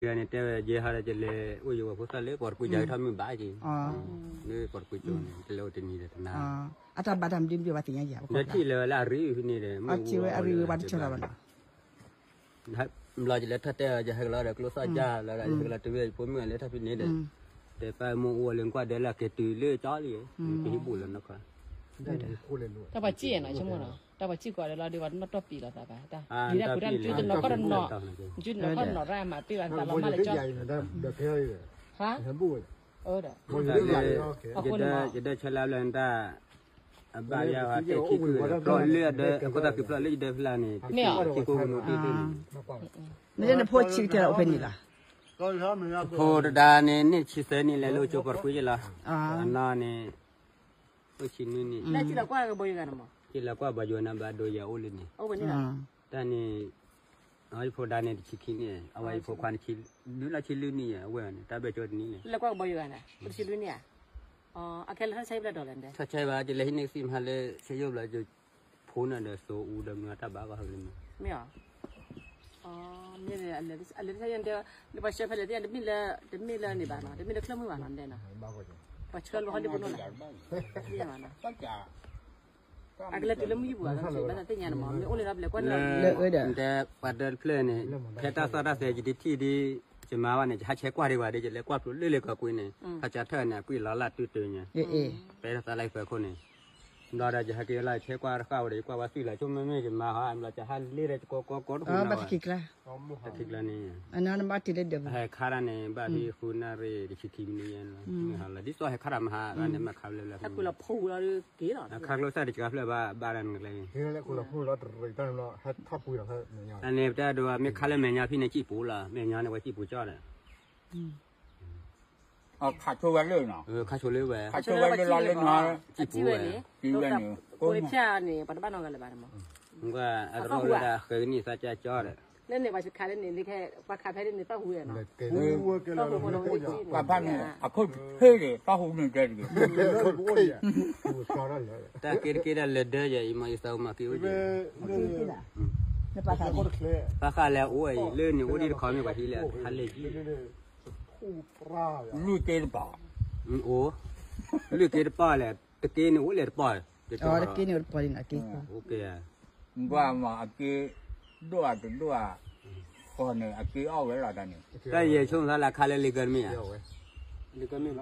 န့ၣ်တဲဝဲယဲဟီဒီး ယလဲၤအိၣ်ယဝဲဖိသၣ်လၢပှၤတကွံကၠီထီၣ်မုၢ်ဘၣ်က့ၤ, လၢပှၤတကွံကၠီန့ၣ် တလဲၤအိၣ်တနံၤဒီးတနၤ, အတၢ်ဘၣ်တၢ်မနုၤမနုၤဘၣ်သ့ၣ်ညါယၤ, ဒီးထံၣ်လၢဝဲလၢအရ့အုၣ်ဖဲန့ၣ်ဒီး မ့ၢ်အဝဲဝဲတဆၢလီၤဘၣ်နီၤ, ဘျီယလဲၤထီၣ်တဲအီၤ ယဟဲကလီဒီးကျိသီၣ်ကၢ်လီၤဒီး ယဟဲကလီတဝဲယဖိမုၣ်လၢထီၣ်ဖဲန့ၣ်ဒီး, တဲပၢ်မိၢ်အိၣ်ဝဲလၢနကွၢ်ဒဲလၢအကဲၤတုၤလၢကၠီလံ, ပဟံၣ်ဘူၣ်လီၤနီၢ်ခီ, တၢ်ပှၤစံၣ်နီၤ ဆိကမိၣ်နီၤ, တၢ်ပှၤစံၣ်ကွၢ်ဒီးလီၤဒီး ပှၤတနီၣ်တီၢ်ပံၤလီၤသးဘၣ်, တၢ်ဒ်တၢ်ပူၤတၢ်တၢ်တနီၤခီၣ်တနီၤ, နကွၢ်နီၤရၢ်မၤပ့ၢ်ဘၣ်နသးလီၤမၢ်လၢကၠီ, ဟါ, ယဒၢဆၢလၢအဘျီနတၢ်, အဘၣ်ယၤဟးတဲခံကုၢ်ဒီး ကျီလၢအဒၢ အခိၣ်သၣ်ခံဖျၢၣ်လၢအဒၢဖျၢၣ်လၢယဒၢဖျၢၣ်န့ၣ်, မ့ၢ်အီၤ, ခံကိးကနိးတ့ၢ်တ့ၢ်န့ၣ်, နဖိဆံးကတၢၢ်လီၤအိၣ်ဖဲန့ၣ်လီၤ, ဖိတဒါန့ၣ် န့ၢ်ဆံသၢနံၣ်လဲၤလၢကၠိပှၤတကွံယလီၤ, အနီၢ်န့ၣ်, အိၣ်ဆံနွံနံၣ်, စံၣ်လီၤကွၢ်ဘၣ်ယိၤနၤဘၣ်ဒိယၤအိၣ်လၢန့ၣ်, တၢ်န့ၣ်, ယဖိဒါန့ၣ်တဆံခံနံၣ်, အဝဲယဖိခွါန့ၣ်, ဒုးလီၤဆံလွံၢ်နံၣ်ယဲ အဝဲန့ၣ် တၢ်ဘၣ်ကၠိတနံၣ်န့ၣ်, လၢကွၢ်ကဘီယိၤနၤ, တဆံလွံၢ်နံၣ်ဧါ, အခဲလၢာ်ထီၣ်ဆၢဘျဲၣ်ဒီးလဲၣ်, ထီၣ်ဆၢဘၣ် ယလဲၤဟံးန့ၢ်သံၣ်မဟါလၢ ဆၢယိၣ်ဘျီယ ဖိန့ၣ်ဒီးသိအူဒီးမနုၤတၢ်ဘၣ်ဂီၢ်ဟဲက့ၤန့ၣ်, မ့ၢ်အီၤ, မ့ၢ်အလဲၤတဆၢယဲၢ်တဲ, လၢပှၤဆှၢဖဲလဲၣ်သ့ၣ်ညါ တမ့ၢ်လၢ, တမ့ၢ်လၢန့ၣ်ဘၣ်နီၤ, တမ့ၢ်လၢချၢၣ်မုၢ်ဘၣ်နီၤ, တဲနီၤ, ပှၤဆှၢလီၤဟီၣ်လံပနီၤလီၤ, မ့ၢ်ဘၣ်နီၤ, အကလဲၤတုၤလၢမုၢ်ယပူၤဘၣ်နီၤ, ဘၣ်သ့ၣ်ညါန့ၣ်မ့ၢ် မ့ၢ်အိၣ်လၢဒီးဘျဲၣ်ကွၢ်န့ၣ်, တဲပှၤတဖျၢၣ်န့ၣ်, ဖဲတၢ်သီၣ်တၢ်သဲယတထံၣ်ဒ်, ယမါဘၣ်န့ၣ် ယဟးဆဲးကွၢ်ဒံးဘၣ်ဒီး ယလဲၤကွၢ်ဖျိလၢလၢကီးကွံာ်န့ၣ်, ခါစးထၢၣ်န့ၣ် အကွံာ်လီၤလၢတုၤတုၤညါ, ပဲတၢ်သးလၢယဖၢခိၣ်န့ၣ် ဘျီဒီးယဟဲက့ၤလီၤ ယဆဲးကွၢ်တဃၣ်ဝဲဒီး ယကွၢ်ဝဲသွံၣ်လီၤ ဆိကမိၣ်မ့ၢ်ယမါဟီ ဘျီယဟးလ့ဒီး ယကိးကိးကိးတဃုာ်နၤဝဲ, တၢ်ခံကျါန့ၣ်, ဟဲခါတၢ်န့ၣ် ဘၣ်ဒ်ဃုနၣ်ရံၣ် တဆံခံမံးနံးယဲၢ်လီၤ, ဟဲလီၤဒ်သိးဟဲခါတၢ်မဟါန့ၣ် မ့ၢ်ခါလၢလၢ, ခါကျိသၣ်တကါဖျၢၣ်ဘၣ် ဘၣ်တၢ်န့ၣ်ကျဲ, အန့ၣ်ပတဲဒိးမ့ၢ်ခါလၢမဲာ်ညါဖဲန့ၣ် စံၣ်ပူၤလီၤ, မဲာ်ညါန့ၣ် ဝဲစံၣ်ပူၤကၠီဒီး ခးဆိဝဲလၢနီၤ, ခးဆိလၢဝဲ, ခးဆိဝဲလၢလီၤလၢနီၤ, စံၣ်ပူၤဝဲ, စံၣ်ဝဲန့ၣ်, ပှၤအရီၣ်ဝဲဒၣ်ဃဲကနံၣ်သးကၢ်ကၠီဒီး, လၢန့ၣ်ပှၤခးလၢန့ၣ်, ပှၤခးဖဲန့ၣ် သီၣ်ဟူဝဲနီၤ, ပှၤဖးန့ၣ် အခိၣ်ဖ့ၣ်ဒီး သီၣ်ဟူန့ၣ်တဲတဂ့ၤ, တၢ်က့တက့တၢ်လဲၤဒၢယဲအံၤမ့ၢ်အံၤသးမၤက့အိၣ်က့ၤ, ပှၤဃးလဲၤအိၣ်အံၤ လၢန့ၣ်အိၣ်ဒံးတခီမ့ၢ်ပှၤဟံးလၢဟးလဲၤယံၤ, လွံၢ်က့တပီၢ်, အိၣ်, လွံၢ်က့တပီၢ်လဲၣ်, တက့န့ၣ်အိၣ်လဲၤတပီၢ်, တက့န့ၣ်အိၣ်တပီၢ်န့ၣ်, ကွၢ်မ့ၢ်အက့ဒိၣ်ဧါတဒိၣ်ဧါ, ဃီန့ၣ် အက့အီၣ်ဝဲလီၤတၢ်န့ၣ်, တၢ်ယဲဆိကမိၣ်သးလၢအခါလၢလံာ်ကၢတမ့ၢ်ဧါ,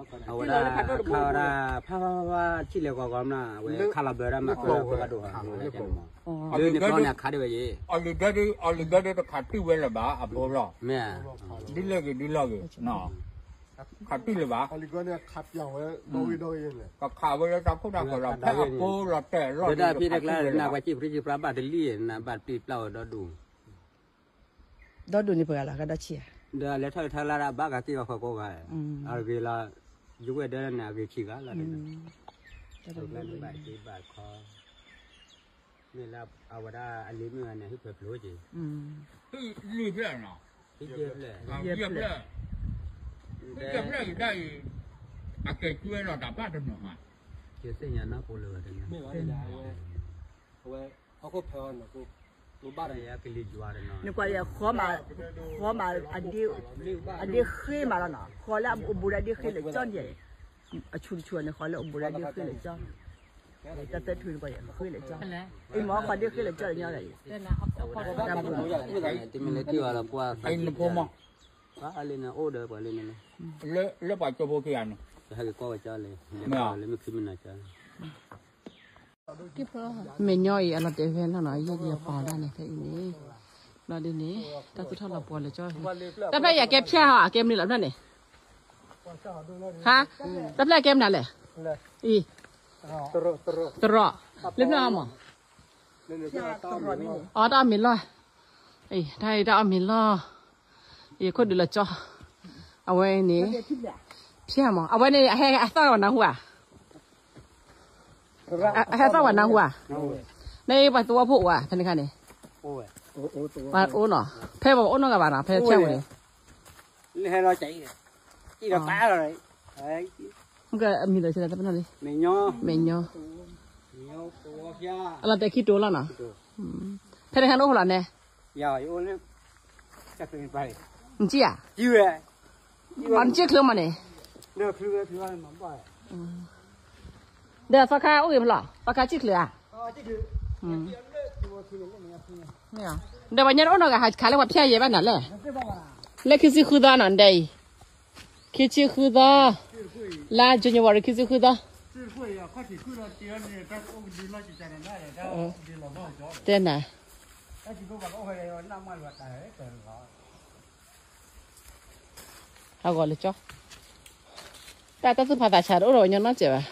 အဝဲဒၣ်အခါဝဲဒၣ် ဖးဖးဖးဖး ထံၣ်လဲၤဂီၤဂီၤမနုၤ အဝဲခါလီၤဘၢဒၣ်မၤခါလၢဖိကါဒိၣ်ဟီ, လၢန့ၣ်ကျီန့ၣ်အခါဒံးဝဲယ့ၣ်, အီၤလံၤဒၢဒု အီၤလံၤဒၢဒုတခးတံၢ်ဝဲလၢၤဘၣ် အဖိလီၤ, မ့ၢ်, ဒ်လဲၣ်ဂ့ၤဒ်လဲၣ်ဂ့ၤ, ခးတံၢ်လၢၤဘၣ်, ကခးဝဲလၢတၢ်ခိၣ်တၢ်ဃၢၤလီၤ ဖဲအဖိလီၤတဲာ်လီၤဒ်တခးတံၢ်လၢၤဘၣ်, ဒီးပှၤစံၣ်ပြံစံၣ်ပြါဘၣ်တလံၣ် နဘၣ်တပျံၤပျၢ်ဝဲဒီဒူၣ် ဒီဒူၣ်န့ၣ်ပှၤဂၤလီၤ ကဒီးဆံးဧါ, ဒီးလဲၤထီၣ်လဲၤထီလၢဘၣ်ကက့ၢ်ဂီၤဃီကိးဂၤ, အဂ့ၤလီၤ, ယဝဲၢ်ဒၢန့ၣ်အဂ့ၤဆံးဂၤလီၤ, ဘၣ်က့ဘၣ်ခီ, မ့ၢ်လၢအဝဲဒၣ်အလံၤမုၢ်ဂၤန့ၣ် ဟံၣ်ဖျၢၣ်ဖျိက့ၤ, ဟံၣ်ဖျၢၣ်, ဟံၣ်ဖျၢၣ်, ဟံၣ်ဖျၢၣ်အံၤ, အကဲၤကွဲလီၤတၢ်ဘၣ်တနီၤမး, ကသ့ၣ်ညါနီၢ်ဖိလၢဝဲတန့ၣ်, အဝဲ နကွၢ်ဃီမး, ဃီမး, အဒ့ဃ့မးလီၤနီၤ, ဃီလၢအဘူးဒီးအဒ့ဃ့လၢာ်ကၠီဒံး, အဆူၣ်တဆူၣ်န့ၣ် ဃီလၢအဘူးဒီးအဒ့ဃ့လၢာ်ကၠီ, တၢ်သၢထူၣ်န့ၣ် ဃီလၢအဃ့လၢာ်ကၠီ, အံၤမ့ၢ်ဃီဒ့ဃ့လၢာ်ကၠီလၢညီဂၤအံၤ, တၢ်ဘူး, အံၤနဖိမး, လၢပှၤကၠိဖိခံဂၤန့ၣ်, လၢမ့ၢ်ခံမနၤကၠီ မဲာ်ညါအံၤ အလီၤတဲာ်ဖဲနီၤနီၤ ယဲၢ်ယပီၤဒၣ်န့ၣ် ဖဲအံၤန့ၣ်, ဘျီဒ်န့ၣ်, တၢ်သူၣ်ထီၣ်လီၤပှီၤလၢာ်ကၠီ, တၢ်ဖျၢၣ်အံၤအကဲဖၠၣ်ဟီ အကဲမနုၤလီၤဖျၢၣ်န့ၣ်, ဟါ, တၢ်ဖျၢၣ်အကဲမနုၤလဲၣ်, အံၤ, တရီ, လၢဖျၢၣ်အီၤမး, အီ တၢ်အီၣ်မ့ၤလီၢ်, အံၤ တၢ်အီၣ်မ့ၤလီၢ်, အံၤခိၣ်ဒုးလီၤကၠီ, အဝဲန့ၣ်, ဖၠၣ်မး အဝဲန့ၣ် အဟဲအသီၣ်ဝဲနၢ်ဟူဧါ အဟဲသီၣ်ဝဲနၢ်ဟူဧါ, နပှၤသဝီဖိအိၣ်ဧါ ဖဲန့ၣ်ခါန့ၣ်, ပှၤအိၣ်နီၤ, ဖဲပှၤအိၣ်နီတဂၤဘၣ်နီၤ ဖဲဖၠၣ်ပူၤန့ၣ်, မုၢ်ကမံၤလီၤ ဆဲးတပနီၣ်လံ, မဲာ်ညါ, အလီၤတဲာ်ခံတိၤလီၤနီၤ, ဖဲန့ၣ်ခါန့ၣ်အိၣ်ဖဲလဲၣ်န့ၣ်, ယအိၣ်လၢ, တၢ်ဖဲန့ၣ်ပၢ်န့ၣ်, နစံၣ်ဧါ, အနစံၣ်ချုးမးန့ၣ်, ဒီးသီခါအိၣ်ဂ့ၤမးလီၤ, သီခါစံၣ်ချုးဧါ, ဒီးပှၤညီတအိၣ်နီတဂၤဟးခးလၢပှၤဖၠၣ်ယဲဘၣ်နၤလဲၣ်, လၢခံဆံဃုသီနီၤ ဒဲအံၤ, ခံဆံဃုသီ, လါ January ခံဆံဃုသီ, တဲနၤ, ဟးဂီၤလၢကၠီ, တၢ်တၢ်သူၣ်ဖးသးဆးတအိၣ်ဒီးပှၤညီနီတစဲးဘၣ်.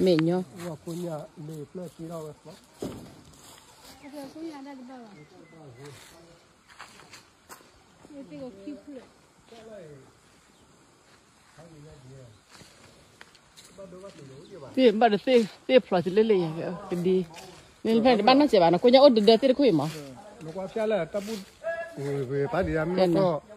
မ့ၢ်ညီ, သ့ၣ်ဘၣ်ဒီးသ့ၣ်ဖျိးတလၢလၢယၤ, ကဒံ, မ့ၢ်ဖဲန့ၣ်တဘၣ်နီတစဲးဘၣ်နီၤ, ကိးညါအိၣ်ဒၢဒၢသ့ၣ်တခိၣ်အံၤမး, လၢတၢ်ဘူၣ်, ဖးဒံးမ့ၢ်